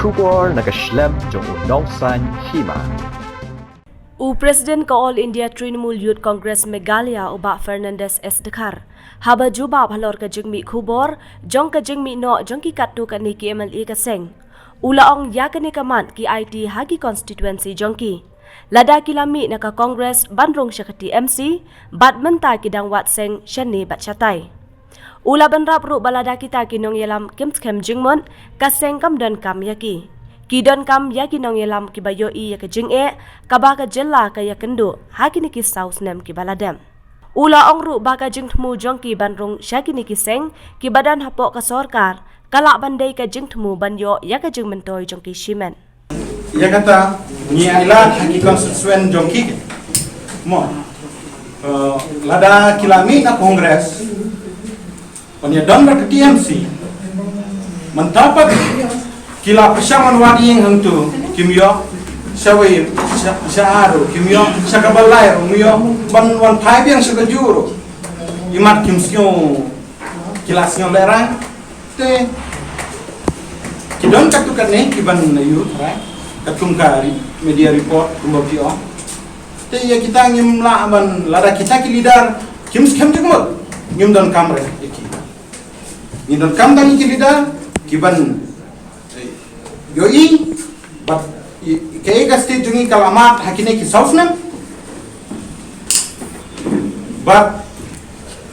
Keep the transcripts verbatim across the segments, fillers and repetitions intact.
Khubor na ka shlem jong u Nongsaiñ Hima. U President ka All India Trinamool Youth Congress Meghalaya, u Bah Fernandez S Dkhar, haba jubab halor ka jingmih khubor jong ka jingmih noh jong ki katto katne ki M L A ka seng, u la ong ïa kane ka mat ki aiti ha ki constituency jong ki. Lada ki la mih na ka Congress ban rung sha ka T M C, bad mynta ki dang wad seng shane bad shatai. U la bynrap ruh ba lada kita ki nongïalam kim skhem jingmut, ka seng kam donkam ïa ki. Ki donkam ïa ki nongïalam kiba ïohi ïa ka jingeh kaba ka jylla ka ïakynduh ha kine ki saw snem kiba la dep. U la ong ruh ba ka jingthmu jong ki ban rung sha kine ki seng kiba don hapoh ka sorkar, ka lah ban dei ka jingthmu ban ïoh ïa ka jingmyntoi jong ki shimet. Ïa kata, ngi ailad ha ki constituent jong ki. Mo. Eh, lada ki la mih na Congress, ban ïa don bad ka T M C, mynta pat ki la pyrshang wan wad ïing hangto, kim ïoh sha wei, sha, sha ar ruh, kim ïoh sha kaba lai ruh, kim ïoh ban wan phai biang sha kajuh ruh. Imat kim sngew, ki la sngew lehraiñ. Te ki don katto katne kiban ïathuh, right? Katkum ka re-, media report kumba phi ong. Te ïa kita ngim lah ban, lada kita ki leader kim skhem jingmut, ngim donkam re ïa ki. Ngi donkam tang ïa ki leader kiban, eh, ïohi bad i, i, kaei ka state jong ngi ka la mad ha kine ki saw snem. Bad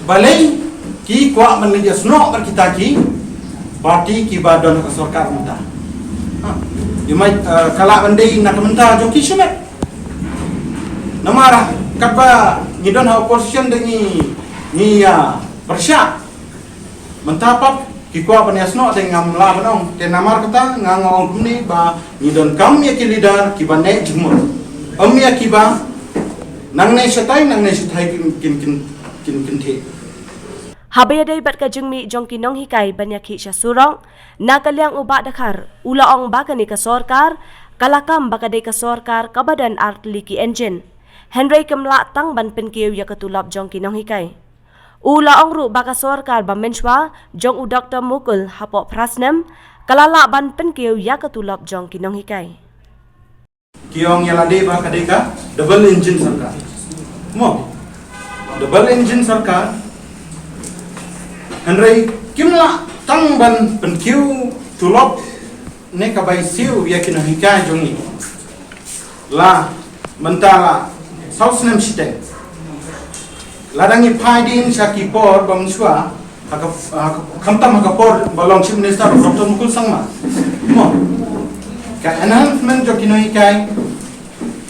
balei ki kwah ban leit ïasnoh bad kita ki party kiba don ha ka sorkar mynta. Ha, i mai, eh, ka lah ban dei na ka bynta jong ki shimet. Namar katba ngi don ha opposition te ngi, ngi ïa pyrshah. Mynta pat ki kwah ban ïasnoh te ngam lah ban ong. Te namar kata nga, nga ong kumne ba ngi donkam ïa ki leader kiba neh jingmut. Ym ïa kiba nangne shatai, nangne shatai kin, kin, kin, kin, kin theh. Haba ïadei bad ka jingmih jong ki nonghikai ban ïakhih sha surok, na ka liang u Bah Dkhar u la ong ba kane ka sorkar ka la kam ba ka dei ka sorkar kaba don ar tylli ki engine. Hynrei kim lah tang ban pynkiew ïa ka tulop jong ki nonghikai. U la ong ruh ba ka sorkar ba mynshwa jong u Doktor Mukul hapoh phra snem ka la lah ban pynkiew ïa ka tulop jong ki nonghikai. Ki ong ïa lade ba ka dei ka double engine sorkar. Mo. Double engine sorkar. Hynrei kim lah tang ban pynkiew tulop ne ka bai siew ïa ki nonghikai jong ngi. La, mynta la saw snem shiteng. Lada ngi phai dien sha ki por ba mynshwa, ha ka, ha ka, khamtam ha ka por ba long Chief Minister Doktor Mukul Sangma. Mo, ka enhancement jong ki nonghikai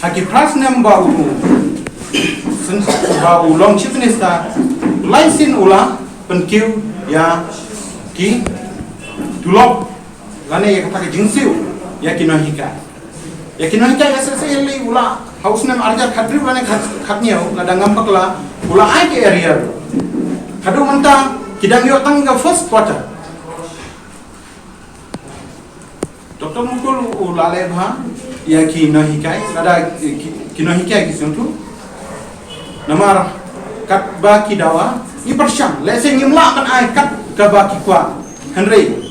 ha ki phra snem ba u, sien ba u long Chief Minister, lai sien u la pynkiew ïa ki tulop lane ïa kata ka jingsiew ïa ki nonghikai. Ïa ki nonghikai S S A lei u la ha u snem ar hajar khathynriew lane khat, khathynñiew, lada ngam bakla, u la ai ki arrear. Haduh mynta ki dang ïoh tang ka first quarter. Doktor Mukul u la leh bha ïa ki nonghikai, lada ki, ki nonghikai ki sngewthuh. Namar katba ki dawa, ngi pyrshang, lehse ngim lah ban ai kat kaba ki kwah. Hynrei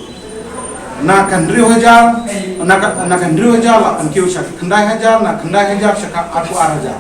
na ka hynriew hajar, na ka, na ka hynriew hajar la pynkiew sha ka khyndai hajar, na khyndai hajar sha ka arphew ar hajar.